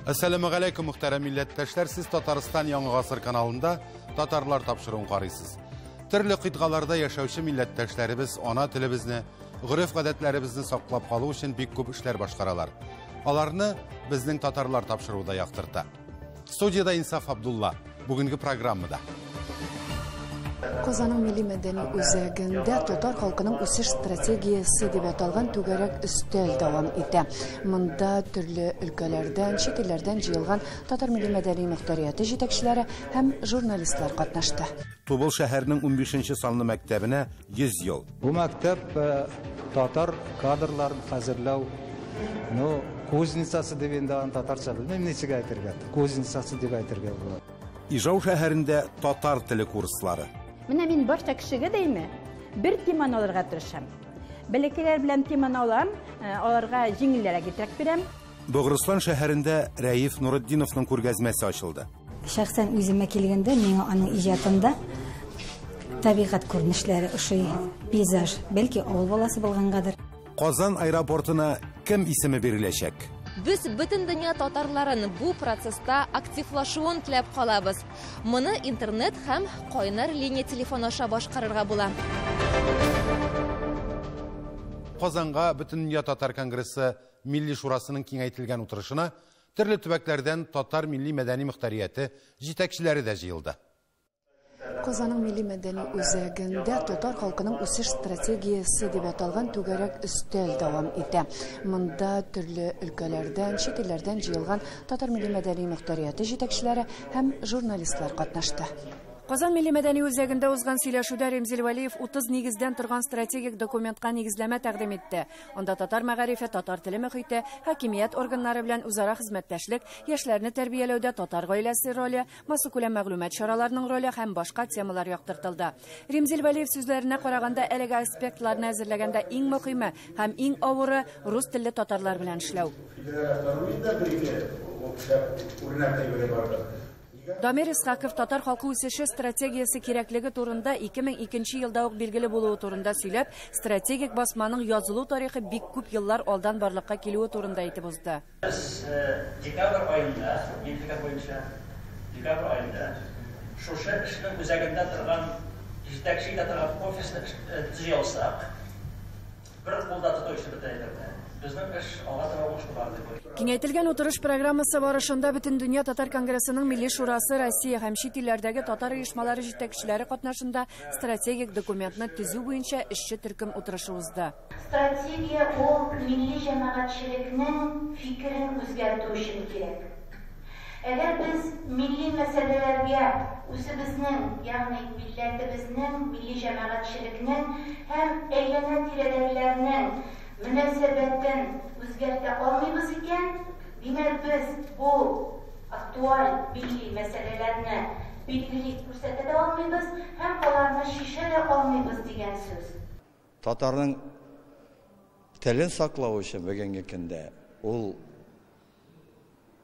Әссәламегаләйкүм, мөхтәрәм милләттәшләр! Сез Татарстан Яңа Гасыр каналында Татарлар тапшыруын карыйсыз. Төрле кыйтгаларда яшәүче милләттәшләребез ана телебезне, гореф-гадәтләребезне саклап калу өчен бик күп эшләр башкаралар. Аларны безнең Татарлар тапшыруы да яктырта. Студиядә Инсаф Абдулла. Бүгенге программада. Казанның милли мәдәни үзәгендә татар халкының үсеш стратегиясе дип аталган түгәрәк өстәл дәвам итә. Монда төрле өлкәләрдән, чит илләрдән җыелган татар милли мәдәни мөхтәрияте җитәкчеләре һәм журналистлар катнашты. Тубыл шәһәренең 15 санлы мәктәбенә 100 ел. Бу мәктәп татар кадрларын хәзерләү, ну, кузницасы дип инде аны татарча белмим ничек әйтергә. Кузницасы дип әйтергә була. Ижау шәһәрендә татар теле курслары. Менә мин барча кешегә дәйме бер теманы алырга тырышам. Бәләкәйләр белән теманы алам, аларга җиңелрәк итеп бирәм. Богырыслан шәһәрендә Рәиф Нуретдиновның күргәзмәсе ачылды. Шәхсән үземә килгәндә, миңа аның иҗатында табигать күренешләре ошый, пейзаж, бәлки авыл баласы булгангадыр. Казан аэропортына кем исеме биреләчәк? Без бөтен дөнья татарларын бу процесста активлашуын теләп калабыз. Моны интернет һәм кайнар линия телефоны аша башкарырга була. Казанга Бөтендөнья татар конгрессы Милли шурасының киңәйтелгән утырышына төрле төбәкләрдән татар милли мәдәни мөхтәрияте җитәкчеләре дә җыелды. Казанның милли мәдәни үзәгендә татар халкының үсеш стратегиясе дип аталган түгәрәк өстәл дәвам итә. Монда төрле өлкәләрдән, чит илләрдән җыелган татар милли мәдәни мөхтәрияте җитәкчеләре һәм журналистлар катнашты. Казан милли мәдәни үзәгендә узган сөйләшүдә Римзил Вәлиев 30 нигездән торган стратегик документка нигезләмә тәкъдим итте. Анда татар мәгарифе, татар теле мөхите, хакимият органнары белән үзара хезмәттәшлек, яшьләрне тәрбияләүдә татар гаиләсе роле, массакүләм мәгълүмат чараларының роле һәм башка темалар яктыртылды. Римзил Вәлиев сүзләренә караганда, әлеге аспектларны әзерләгәндә иң мөһиме һәм иң авыры рус телле татарлар белән эшләү. Дамир Исхаков татар халкы үсеше стратегиясе кирәклеге турында 2002 елда ук билгеле булуы турында сөйләп, стратегик басманың язылу тарихы бик күп еллар алдан барлыкка килүе турында әйтеп узды. Без декабрь аенда, мин буенча декабрь аенда шушы эшнең үзәгендә торган, җитәкче итә торган офисны төзи алсак, бер кулда тоту өчен бөтен әйберне. Безнең эш алга таба уңышлы бара дип уйлыйм. Киңәйтелгән утырыш программасы барышында Бөтендөнья татар конгрессының Милли шурасы Россия һәм чит илләрдәге татар оешмалары җитәкчеләре катнашында стратегик документны төзү буенча эшче төркем утырышы узды. Стратегия ул милли җәмәгатьчелекнең фикерен үзгәртү өчен кирәк. Әгәр без милли мәсьәләләргә үзебезнең, ягъни милләтебезнең, милли җәмәгатьчелекнең һәм әйләнә-тирәдәгеләрнең мөнәсәбәтен үзгәртә алмыйбыз икән, димәк без бу актуаль милли мәсьәләләрне билгели күрсәтә дә алмыйбыз һәм аларны шишә дә алмыйбыз дигән сүз. Татарның телен саклау өчен бүгенге көндә ул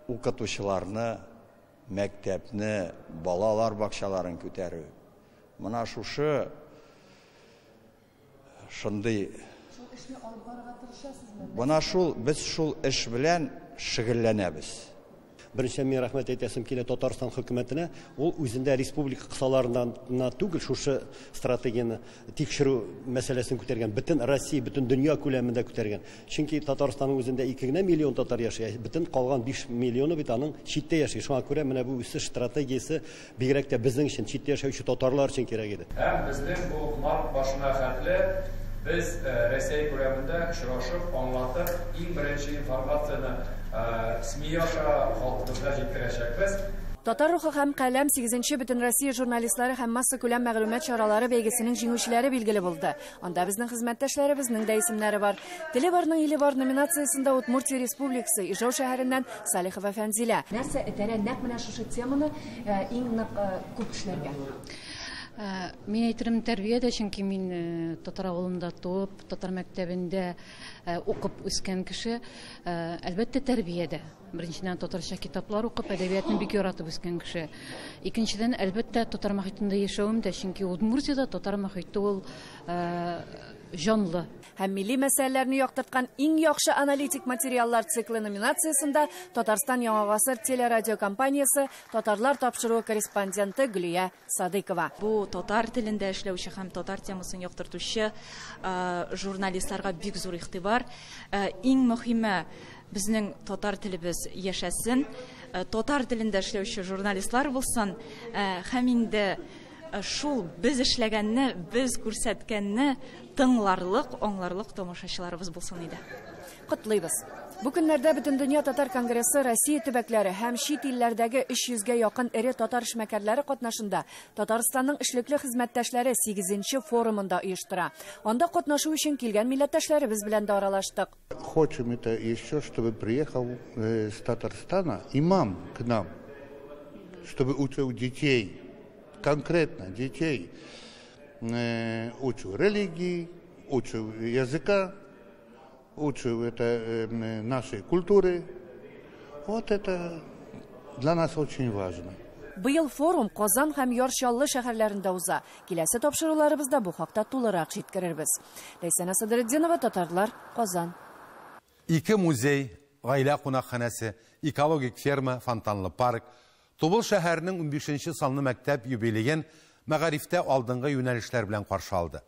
укытучыларны, мәктәпне, балалар бакчаларын күтәрү. Мына шушы шундый эшне алып барырга тырышасызмы? Бына шул, без шул эш белән шөгыльләнәбез. Беренче мин рәхмәт әйтәсем килә Татарстан хөкүмәтенә. Ул үзендә республика кысаларыннан түгел шушы стратегияне тикшерү мәсьәләсен күтәргән, бөтен Россия, бөтен дөнья күләмендә күтәргән. Чөнки Татарстанның үзендә 2 генә миллион татар яши, бөтен калган 5 миллионы бит аның читтә яши. Шуңа күрә менә бу үсеш стратегиясе бигрәк тә безнең өчен, читтә яшәүче татарлар өчен кирәк иде. Һәм безнең бу март башына хәтле без Рәсәй күләмендә очрашып, аңлатып, иң беренче информацияне СМИ аша халкыбызга җиткерәчәкбез. Татар рухы һәм каләм 8-нче Бөтенроссия журналистлары һәм массакүләм мәгълүмат чаралары бәйгесенең җиңүчеләре билгеле булды. Анда безнең хезмәттәшләребезнең дә исемнәре бар. Теле барның иле бар номинациясендә Удмуртия Республикасы Ижау шәһәреннән Салихова Фәнзилә. Нәрсә этәрә нәкъ менә шушы теманы иң нык күп эшләргә? Мин әйтерем тәрбия дә, чөнки мин татар авылында туып, татар мәктәбендә укып үскән кеше. Әлбәттә, тәрбия дә. Беренчедән, татарча китаплар укып, әдәбиятны бик яратып үскән кеше. Икенчедән, әлбәттә, татар мохитендә яшәвем дә, чөнки Удмуртиядә татар мохите ул җанлы. Һәм милли мәсьәләләрне яктырткан иң яхшы аналитик материаллар циклы номинациясендә Татарстан Яңа гасыр телерадиокомпаниясе Татарлар тапшыруы корреспонденты Гөлия Садыйкова. Бу татар телендә эшләүче һәм татар темасын яктыртучы журналистларга бик зур игътибар. Иң мөһиме, безнең татар телебез яшәсен, татар телендә эшләүче журналистлар булсын, һәм инде шул без эшләгәнне, без күрсәткәнне тыңларлык, аңларлык тамашачыларыбыз булсын иде. Котлыйбыз. Бу көннәрдә Бөтендөнья татар конгрессы Россия төбәкләре һәм чит илләрдәге 300гә якын эре татар эшмәкәрләре катнашында Татарстанның эшлекле хезмәттәшләре 8-нче форумында оештыра. Анда катнашу өчен килгән милләттәшләребез белән дә аралаштык. Хотим это еще, чтобы приехал с Татарстана имам к нам, чтобы учил детей, конкретно детей, учил религии, учил языка, учил это нашей культуры. Вот это для нас очень важно. Быел форум Казан һәм Яр Чаллы шәһәрләрендә уза. Киләсе тапшыруларыбызда бу хакта тулырак җиткерербез. Ләйсәнә Садретдинова, Татарлар, Казан. Ике музей, гаилә кунакханәсе, экологик ферма, фонтанлы парк. Тубыл шәһәренең 15-нче санлы мәктәп юбилеен мәгарифтә алдынгы юнәлешләр белән каршы алды.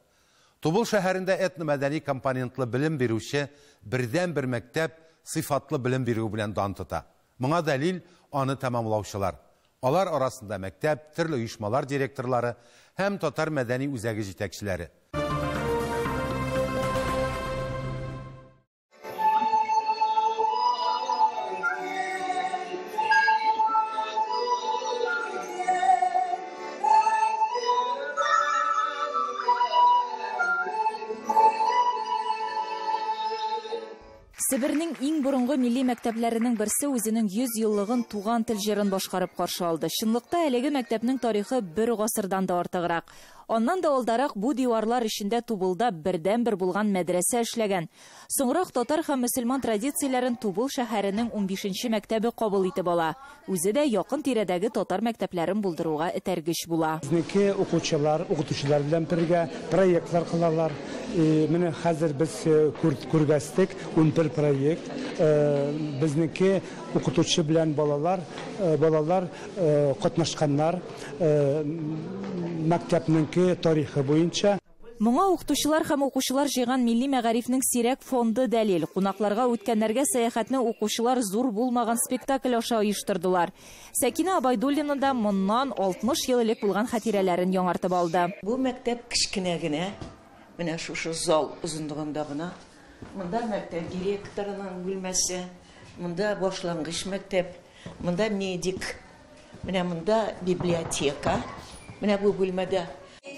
Тубыл шәһәрендә этномәдәни компонентлы белем бирүче бердән-бер мәктәп сыйфатлы белем бирү белән дан тота. Моңа дәлил аны тәмамлаучылар. Алар арасында мәктәп, төрле оешмалар директорлары һәм татар мәдәни үзәге җитәкчеләре. Себернең иң борынгы милли мәктәпләренең берсе үзенең 100 еллыгын туган тел җырын башкарып каршы алды. Чынлыкта әлеге мәктәпнең тарихы бер гасырдан да артыграк. Аннан да алдарак бу диварлар эчендә Тубылда бердән-бер булган мәдрәсә эшләгән. Соңрак татар һәм мөселман традицияләрен Тубыл шәһәренең 15-нче мәктәбе кабул итеп ала. Үзе дә якын тирәдәге татар мәктәпләрен булдыруга этәргеч була. Безнеке укучылар, укытучылар белән бергә проектлар кылалар. Менә хәзер без күргәстек 11 проект. Безнеке укытучы белән балалар катнашканнар мәктәпнең тарихы буенча. Моңа укытучылар һәм укучылар җыйган милли мәгарифнең сирәк фонды дәлил. Кунакларга үткәннәргә сәяхәтне укучылар зур булмаган спектакль аша оештырдылар. Сәкинә Абайдуллина да моннан 60 ел элек булган хатирәләрен яңартып алды. Бу мәктәп кечкенә генә, менә шушы зал озынлыгында гына. Монда мәктәп директорының бүлмәсе, монда башлангыч мәктәп, монда медик, менә монда библиотека, менә бу бүлмәдә.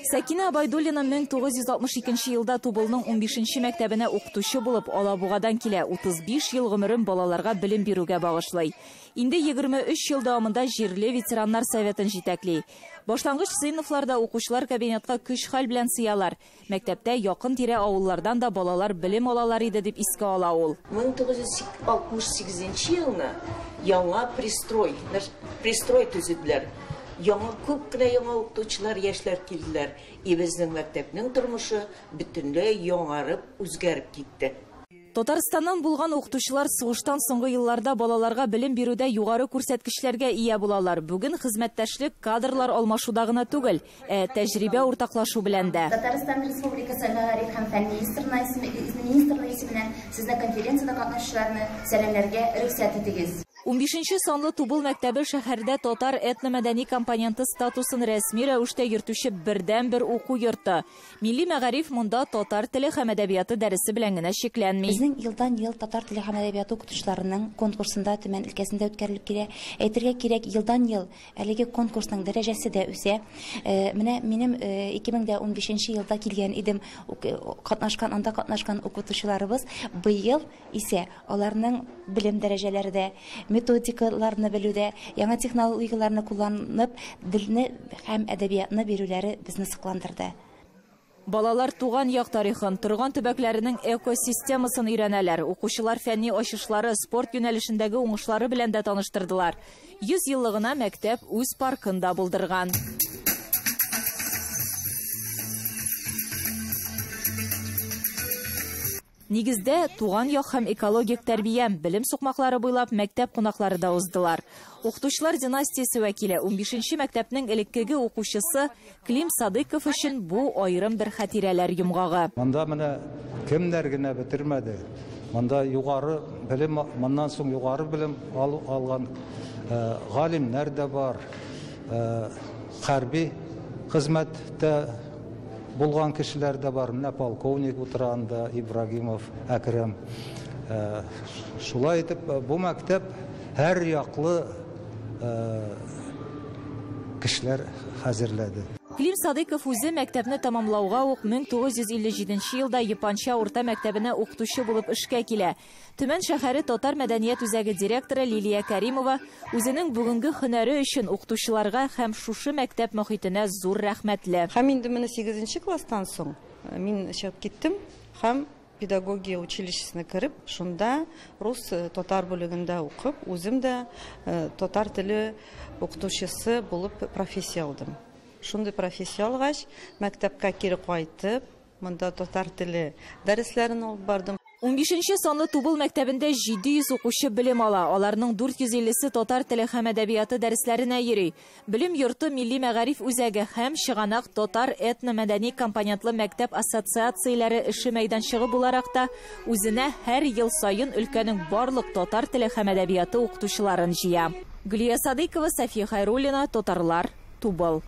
Сәкинә Абайдуллина 1962 елда Тубылның 15-нче мәктәбенә укытучы булып Алабугадан килә. 35 ел гомерен балаларга белем бирүгә багышлый. Инде 23 ел дәвамында җирле ветераннар советын җитәкли. Башлангыч сыйныфларда укучылар кабинетка көч-хәл белән сыялар. Мәктәптә якын тирә авыллардан да балалар белем алалар иде дип искә ала ул. 1968 елны яңа пристрой төзеделәр. Яңа күп кенә яңа укытучылар, яшьләр килделәр. И безнең мәктәпнең тормышы бөтенләй яңарып, үзгәреп китте. Татарстаннан булган укытучылар сугыштан соңгы елларда балаларга белем бирүдә югары күрсәткечләргә ия булалар. Бүген хезмәттәшлек кадрлар алмашуда гына түгел, ә тәҗрибә уртаклашу белән дә. Татарстан Республикасы мәгариф һәм фән министрлыгы исеменнән сезне конференциядә катнашучыларны сәламләргә рөхсәт итегез. 15-нче санлы Тубыл мәктәбе шәһәрдә татар этномәдәни компоненты статусын рәсми рәвештә йөртүче бердән-бер уку йорты. Милли мәгариф монда татар теле һәм әдәбияты дәресе белән генә чикләнми. Безнең елдан-ел татар теле һәм әдәбияты укытучыларының конкурсында Төмән өлкәсендә үткәрелеп килә. Әйтергә кирәк, елдан-ел әлеге конкурсның дәрәҗәсе дә үсә. Менә минем 2015 елда килгән идем, катнашкан, анда катнашкан укытучыларыбыз быел исә аларның белем дәрәҗәләре дә, методикаларны белүдә, яңа технологияләрне кулланып, телне һәм әдәбиятны бирүләре безне сокландырды. Балалар туган як тарихын, торган төбәкләренең экосистемасын өйрәнәләр. Укучылар фәнни ачышлары, спорт юнәлешендәге уңышлары белән дә таныштырдылар. 100 еллыгына мәктәп үз паркын да булдырган. Нигездә, туган як һәм экологик тәрбия, белем сукмаклары буйлап мәктәп кунаклары да уздылар. Укытучылар династиясе вәкиле, 15нче мәктәпнең элеккеге укучысы Клим Садыков өчен бу аерым бер хатирәләр йомгагы. Монда менә кемнәр генә бетермәде. Монда югары белем, моннан соң югары белем алган галимнәр дә бар, хәрби хезмәттә булган кешеләр дә бар. Менә полковник утыра анда, Ибрагимов Әкрәм. Шулай итеп, бу мәктәп һәр яклы кешеләр хәзерләде. Клим Садыков үзе мәктәпне тәмамлауга ук 1957 елда Япанча урта мәктәбенә укытучы булып эшкә килә. Төмән шәһәре Татар мәдәният үзәге директоры Лилия Каримова үзенең бүгенге һөнәре өчен укытучыларга һәм шушы мәктәп мохитенә зур рәхмәтле. Һәм инде менә 8 класстан соң мин чыгып киттем һәм педагогия училищесына кереп, шунда рус татар бүлегендә укып, үзем дә татар теле укытучысы булып профессия алдым. Шундый профессия алгач, мәктәпкә кире кайтып, монда татар теле дәресләрен алып бардым. 15нче санлы Тубыл мәктәбендә 700 укучы белем ала. Аларның 450-се татар теле һәм әдәбияты дәресләренә йөри. Белем йорты Милли мәгариф үзәге һәм Чыганак татар этномәдәни компонентлы мәктәп ассоциацияләре эше мәйданчыгы буларак та үзенә һәр ел саен өлкәнең барлык татар теле һәм әдәбияты укытучыларын җыя. Гөлия Садыйкова, София Хайруллина, Татарлар, Тубыл.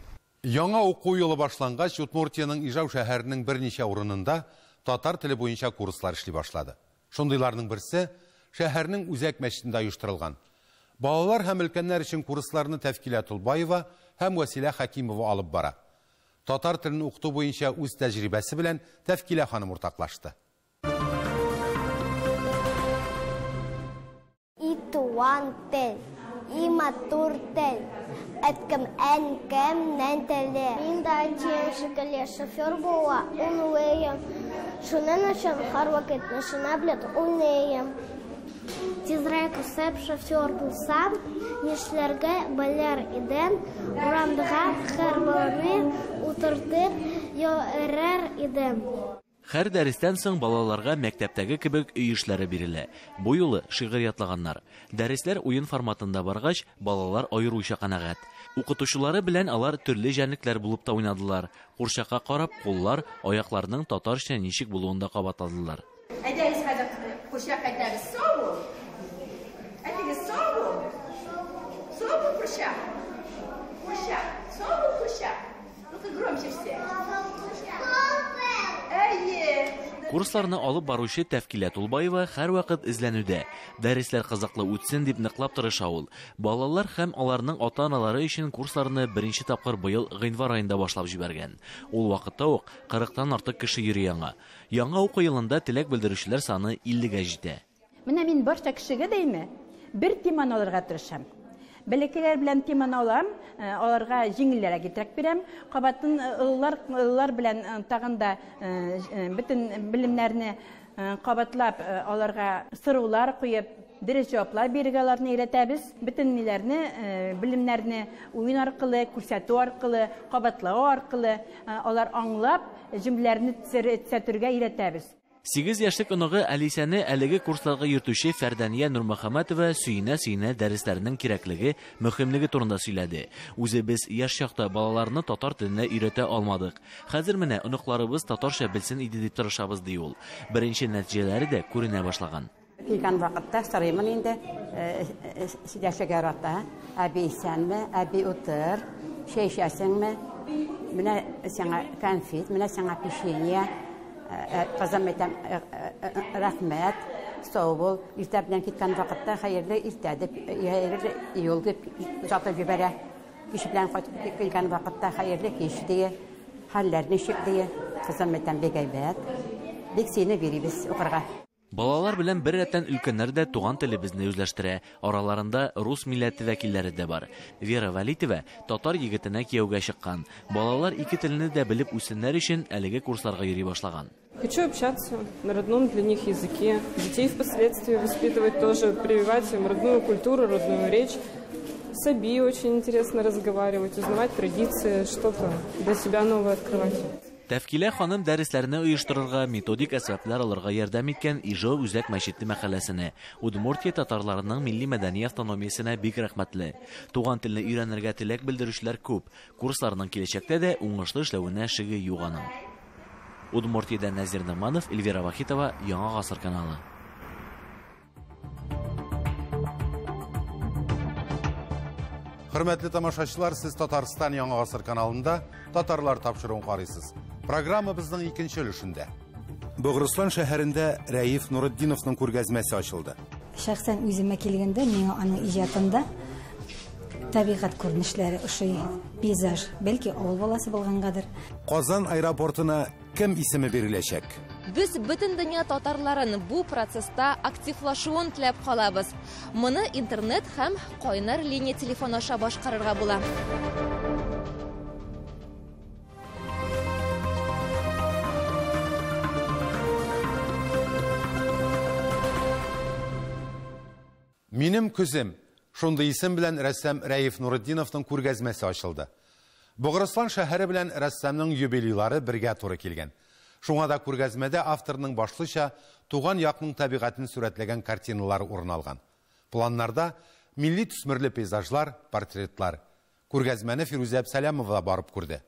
Яңа уку юлы башлангач, Удмуртиянең Ижау шәһәренең берничә урынында татар теле буенча курслар эшли башлады. Шундыйларның берсе шәһәрнең үзәк мәчетендә оештырылган. Балалар һәм өлкәннәр өчен курсларны Тәфкилә Тулбаева һәм Вәсилә Хәкимова алып бара. Татар телен укыту буенча үз тәҗрибәсе белән Тәфкилә ханым уртаклашты. И туган тел, и матур тел, әткем әнкәмнән теле. Мин дә әтием шикелле шофер була, уйлыйм. Шуның өчен һәрвакыт машина белән уйныйм. Тизрәк үсеп шофер булсам, нишләргә белер идем, урамда һәр баланы утыртып йөрер идем. Һәр дәрестән соң балаларга мәктәптәге кебек өй эшләре бирелә. Бу юлы шигырь ятлаганнар. Дәресләр уен форматында баргач, балалар аеруча канәгать. Укытучылары белән алар төрле җәнлекләр булып та уйнадылар. Курчакка карап, куллар, аякларның татарча ничек булуын да кабатладылар. Әйдәгез хәзер курчак әйтәбез. Сау бул. Әйтегез, сау бул. Сау бул, курчак. Курчак. Сау бул, курчак. Ну-ка громче все. Курсларны алып баручы Тәфкилә Тулбаева һәрвакыт эзләнүдә. Дәресләр кызыклы үтсен дип ныклап тырыша ул. Балалар һәм аларның ата-аналары өчен курсларны беренче тапкыр быел гыйнвар аенда башлап җибәргән. Ул вакытта ук 40-тан артык кеше йөри аңа. Яңа уку елында теләк белдерүчеләр саны 50-гә җитә. Менә мин барча кешегә дәйме, бер теманы алырга тырышам. Бәләкәйләр белән теманы алам, аларга җиңелрәк итеп бирәм. Кабатын олылар белән тагын да бөтен белемнәрне кабатлап, аларга сораулар куеп, дөрес җаваплар бирергә аларны өйрәтәбез. Бөтен ниләрне, белемнәрне уен аркылы, күрсәтү аркылы, кабатлау аркылы алар аңлап, җөмләләрне төзәтергә өйрәтәбез. 8 яшьлек оныгы Алисәне әлеге курсларга йөртүче Фәрдәния Нурмөхәммәтова сөенә-сөенә дәресләрнең кирәклеге, мөһимлеге турында сөйләде. Үзебез яшь чакта балаларны татар теленә өйрәтә алмадык. Хәзер менә оныкларыбыз татарча белсен иде дип тырышабыз, ди ул. Беренче нәтиҗәләре дә күренә башлаган. Килгән вакытта сорыймын инде, сөйләшергә ярата. Әби исәнме, әби утыр, чәй эчәсеңме? Менә сиңа конфет, менә сиңа печенье. Кызым әйтәм, рәхмәт, сау бул. Иртә белән киткән вакытта хәерле иртә дип, хәерле юл дип озатып җибәрә. Кич белән кайтып килгән вакытта хәерле кич дие, хәлләр ничек дие. Кызым әйтәм, бик әйбәт. Бик сине бирибез укырга. Балалар белән бер рәттән өлкәннәр дә туган телебезне үзләштерә. Араларында рус милләте вәкилләре дә бар. Вера Валитова татар егетенә кияүгә чыккан. Балалар ике телне дә белеп үссеннәр өчен әлеге курсларга йөри башлаган. Хочу общаться на родном для них языке, детей впоследствии воспитывать тоже, прививать им родную культуру, родную речь. С Аби очень интересно разговаривать, узнавать традиции, что-то для себя новое открывать. Тәфкилә ханым дәресләрне оештырырга, методик әсбаплар алырга ярдәм иткән Ижау үзәк мәчете мәхәлләсенә, Удмуртия татарларының милли-мәдәни автономиясенә бик рәхмәтле. Туган телне өйрәнергә теләк белдерүчеләр күп. Курсларның киләчәктә дә уңышлы эшләвенә шиге юк аның. Удмуртиядән Нәзир Ногманов, Эльвира Вахитова, Яңа гасыр каналы. Хөрмәтле тамашачылар, сез Татарстан Яңа гасыр каналында Татарлар тапшыруын карыйсыз. Программабызның икенче өлешендә. Богырыслан шәһәрендә Рәиф Нуретдиновның күргәзмәсе ачылды. Шәхсән үземә килгәндә, миңа аның иҗатында табигать күренешләре ошый, пейзаж, бәлки авыл баласы булгангадыр. Казан аэропортына кем исеме биреләчәк? Без бөтен дөнья татарларын бу процесста активлашуын теләп калабыз. Моны интернет һәм кайнар линия телефоны аша башкарырга була. Минем күзем шундый исем белән рәссам Рәиф Нуретдиновның күргәзмәсе ачылды. Богырыслан шәһәре белән рәссамның юбилейлары бергә туры килгән. Шуңа да күргәзмәдә авторның башлыча туган якның табигатен сурәтләгән картиналары урын алган. Планнарда милли төсмерле пейзажлар, портретлар. Күргәзмәне Фирүзә Әбсәләмова барып күрде.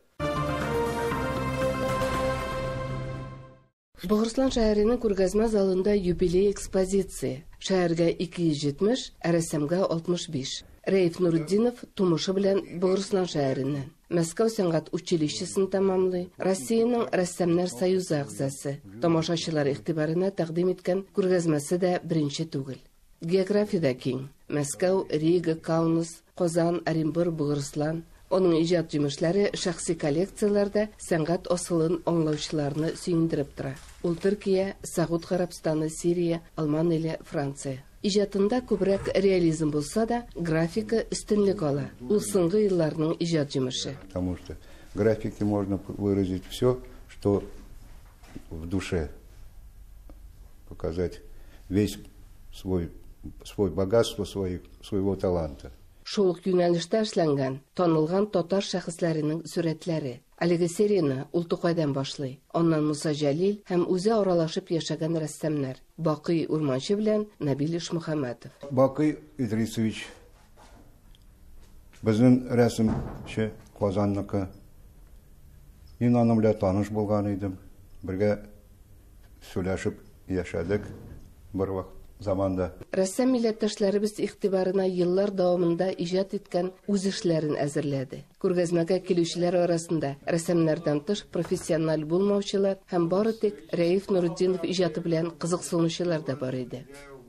Богырыслан шәһәренең күргәзмә залында юбилей экспозиция. Шәһәргә 270, ә рәссамга 65. Рәиф Нуретдинов тумышы белән Богырыслан шәһәреннән. Мәскәү сәнгать училищесын тәмамлый, Россиянең рәссамнар союзы әгъзасы. Тамашачылар игътибарына тәкъдим иткән күргәзмәсе дә беренче түгел. География дә киң. Мәскәү, Рига, Каунас, Казан, Оренбург, Богырыслан. Аның иҗат җимешләре шәхси коллекцияләрдә сәнгать асылын аңлаучыларны сөендереп тора. Ул Төркия, Сәгуд Гарәбстаны, Сирия, Алман иле, Франция. Иҗатында күбрәк реализм булса да, графика өстенлек ала. Ул соңгы елларның иҗат җимеше. Потому что графике можно выразить все, что в душе, показать весь свой богатство, своего таланта. Шул ук юнәлештә эшләнгән танылган татар шәхесләренең сурәтләре. Әлеге серияне ул Тукайдан башлый. Аннан Муса Җәлил һәм үзе аралашып яшәгән рәссамнар Бакый Урманчы белән Нәбил Ишмөхәммәтов. Бакый Идрисович безнең рәсемче Казанныкы. Мин аның белән таныш булган идем. Бергә сөйләшеп яшәдек бер вакыт заманда. Рәссам милләттәшләребез игътибарына еллар дәвамында иҗат иткән үз эшләрен әзерләде. Күргәзмәгә килүчеләр арасында рәссамнардан тыш профессиональ булмаучылар һәм бары тик Рәиф Нуретдинов иҗаты белән кызыксынучылар да бар иде.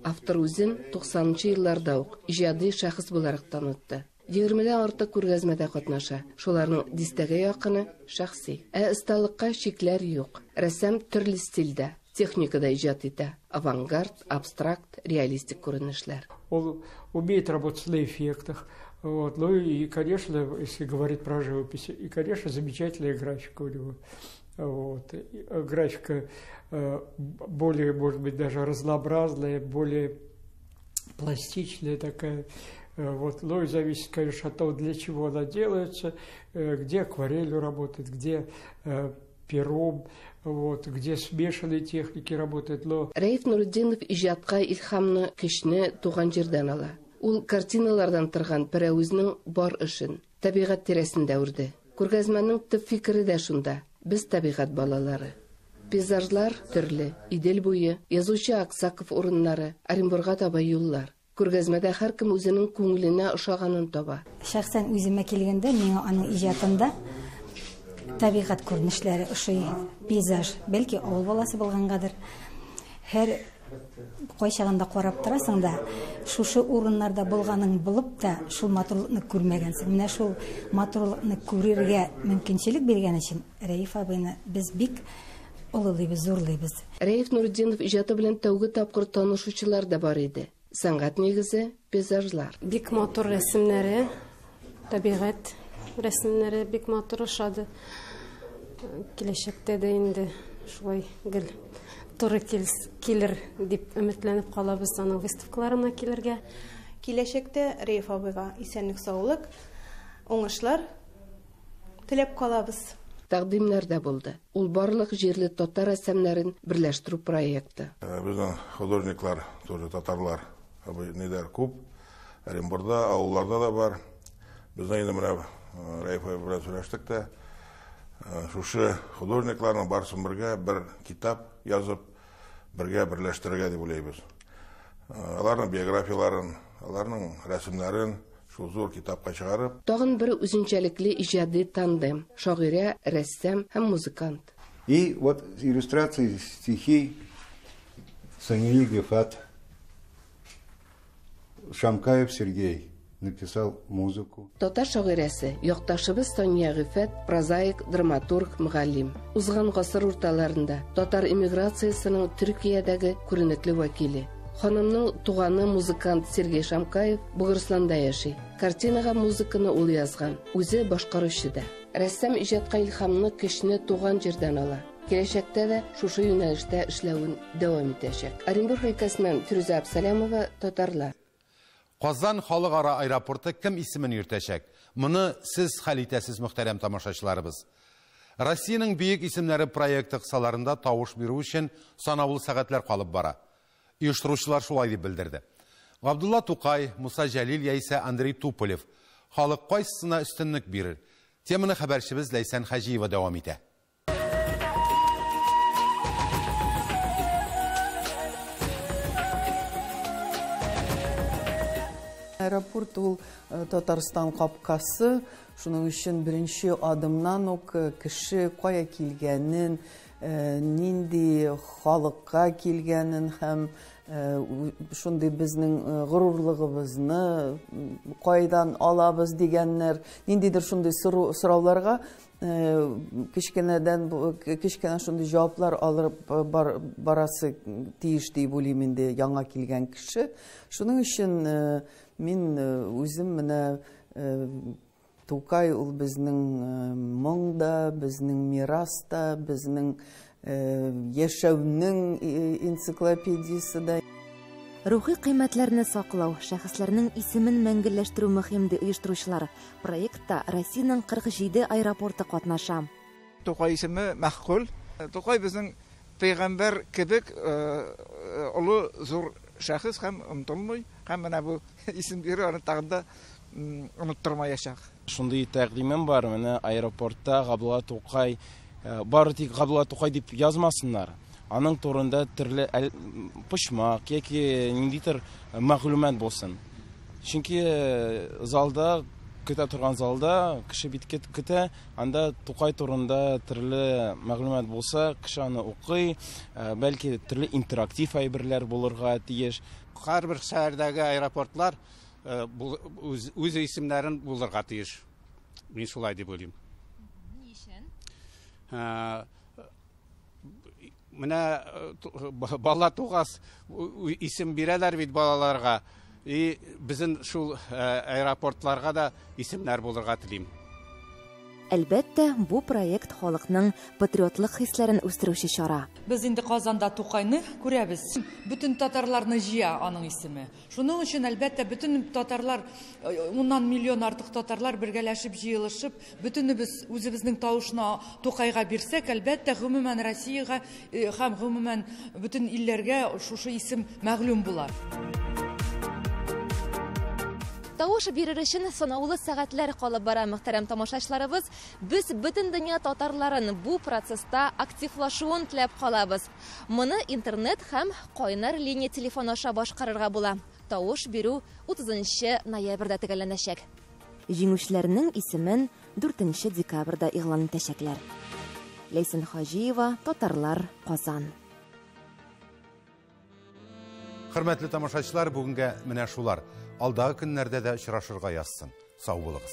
Автор үзен 90-нчы елларда ук иҗади шәхес буларак танытты. 20-дән артык күргәзмәдә катнаша. Шуларның дистәгә якыны шәхси. Ә осталыкка чикләр юк. Рәссам төрле стильдә, техникада иҗат итә. Авангард, абстракт, реалистик күренешләр. Он умеет работать на эффектах. Вот. Ну и, конечно, если говорить про живопись, и, конечно, замечательная графика у него. Вот. Графика более, может быть, даже разнообразная, более пластичная такая. Вот. Ну и зависит, конечно, от того, для чего она делается, где акварелью работает, где пером, вот, где смешанные техники работают. Но... Рәиф Нуретдинов иҗатка илһамны, көчне туган җирдән ала. Ул картиналардан торган пәрәвезнең бар эшен табигать тирәсендә үрде. Күргәзмәнең төп фикере дә шунда: без табигать балалары. Пейзажлар төрле: Идел буе, язучы Аксаков урыннары, Оренбурга таба юллар. Күргәзмәдә һәркем үзенең күңеленә ошаганын таба. Шәхсән үземә килгәндә, миңа аның иҗатында табигать күренешләре ошый, пейзаж, бәлки авыл баласы булгангадыр. Һәр кайчагында карап торасың да, шушы урыннарда булганың булып та, шул матурлыкны күрмәгәнсең. Менә шул матурлыкны күрергә мөмкинчелек биргән өчен Рәиф абыйны без бик олылыйбыз, зурлыйбыз. Рәиф Нуретдинов иҗаты белән тәүге тапкыр танышучылар да бар иде. Сәнгать нигезе пейзажлар. Бик матур рәсемнәре, табигать рәсемнәре бик матур ошады. Киләчәктә дә инде шулай гел туры килер дип өметләнеп калабыз аның выставкаларына килергә. Киләчәктә Рәиф абыйга исәнлек, саулык, уңышлар теләп калабыз. Тәкъдимнәр дә булды. Ул барлык җирле татар рәссамнарын берләштерү проекты. Безнең художниклар, тоже татарлар, ниләр күп. Оренбурда, авылларда да бар. Безнең инде менә Рәиф абый белән сөйләштек тә, шушы художникларның барысын бергә бер китап язып, бергә берләштерергә дип уйлыйбыз. Аларның биографияларын, аларның рәсемнәрен шул зур китапка чыгарып. Тагын бер үзенчәлекле иҗади тандем: шагыйрә, рәссам һәм музыкант. И вот иллюстрации стихи Сании Гыфат. Шамкаев Сергей написал музыку. Татар шагыйрәсе, якташыбыз Сания Гыйфәт, прозаик, драматург, мөгаллим. Узган гасыр урталарында татар эмиграциясенең Төркиядәге күренекле вәкиле. Ханымның туганы музыкант Сергей Шамкаев Богырысланда яши. Картинага музыканы ул язган, үзе башкаручы да. Рәссам иҗатка илһамны, көчне туган җирдән ала. Киләчәктә дә шушы юнәлештә эшләвен дәвам итәчәк. Оренбург өлкәсеннән Фирүзә Абсалямова, Татарлар. Казан халыкара аэропорты кем исемен йөртәчәк? Моны сез хәл итәсез, мөхтәрәм тамашачыларыбыз. Россиянең бөек исемнәре проекты кысаларында тавыш бирү өчен санаулы сәгатьләр калып бара. Оештыручылар шулай дип белдерде. Габдулла Тукай, Муса Җәлил яисә Андрей Туполев. Халык кайсысына өстенлек бирер? Теманы хәбәрчебез Ләйсән Хаҗиева дәвам итә. Аэропорт ул Татарстан капкасы, шуның өчен беренче адымнан ук кеше кая килгәнен, нинди халыкка килгәнен һәм шундый безнең горурлыгыбызны кайдан алабыз дигәннәр, ниндидер шундый сорауларга кечкенәдән кечкенә шундый җаваплар алып барасы тиеш дип уйлыйм инде яңа килгән кеше. Шуның өчен мин үзем менә Тукай ул безнең моң да, безнең мирас та, безнең яшәүнең энциклопедиясе дә. Рухи кыйммәтләрне саклау, шәхесләрнең исемен мәңгелләштерү мөһим, ди оештыручылар. Проектта Россиянең 47 аэропорты катнаша. Тукай исеме мәгъкуль. Тукай безнең пәйгамбәр кебек олы зур шәхес һәм онытылмый. Һәм менә бу исем бирү аны тагын да оныттырмаячак. Шундый тәкъдимем бар, менә аэропортта Габдулла Тукай, бары тик Габдулла Тукай дип язмасыннар. Аның турында төрле почмак яки ниндидер мәгълүмат булсын. Чөнки залда, көтә торган залда кеше бит көтә, анда Тукай турында төрле мәгълүмат булса, кеше аны укый, бәлки төрле интерактив әйберләр булырга тиеш. Һәрбер шәһәрдәге аэропортлар үз исемнәрен булырга тиеш. Мин шулай дип уйлыйм. Ни өчен? Менә бала тугас исем бирәләр бит балаларга. И безнең шул аэропортларга да исемнәр булырга телим. Әлбәттә, бу проект халыкның патриотлык хисләрен үстерүче чара. Без инде Казанда Тукайны күрәбез. Бөтен татарларны җыя аның исеме. Шуның өчен, әлбәттә, бөтен татарлар, 10 миллион артык татарлар бергәләшеп, җыелышып, бөтенебез үзебезнең тавышны Тукайга бирсәк, әлбәттә, гомумән Россиягә һәм гомумән бөтен илләргә шушы исем мәгълүм була. Тавыш бирер өчен санаулы сәгатьләр калып бара, мөхтәрәм тамашачыларыбыз. Без бөтен дөнья татарларын бу процесста активлашуын теләп калабыз. Моны интернет һәм кайнар линия телефоны аша башкарырга була. Тавыш бирү 30 ноябрьдә төгәлләнәчәк. Җиңүчеләрнең исемен 4 декабрьдә игълан итәчәкләр. Ләйсән Хаҗиева, Татарлар, Казан. Хөрмәтле тамашачылар, бүгенгә менә шулар. Алдагы көннәрдә дә очрашырга язсын. Сау булыгыз.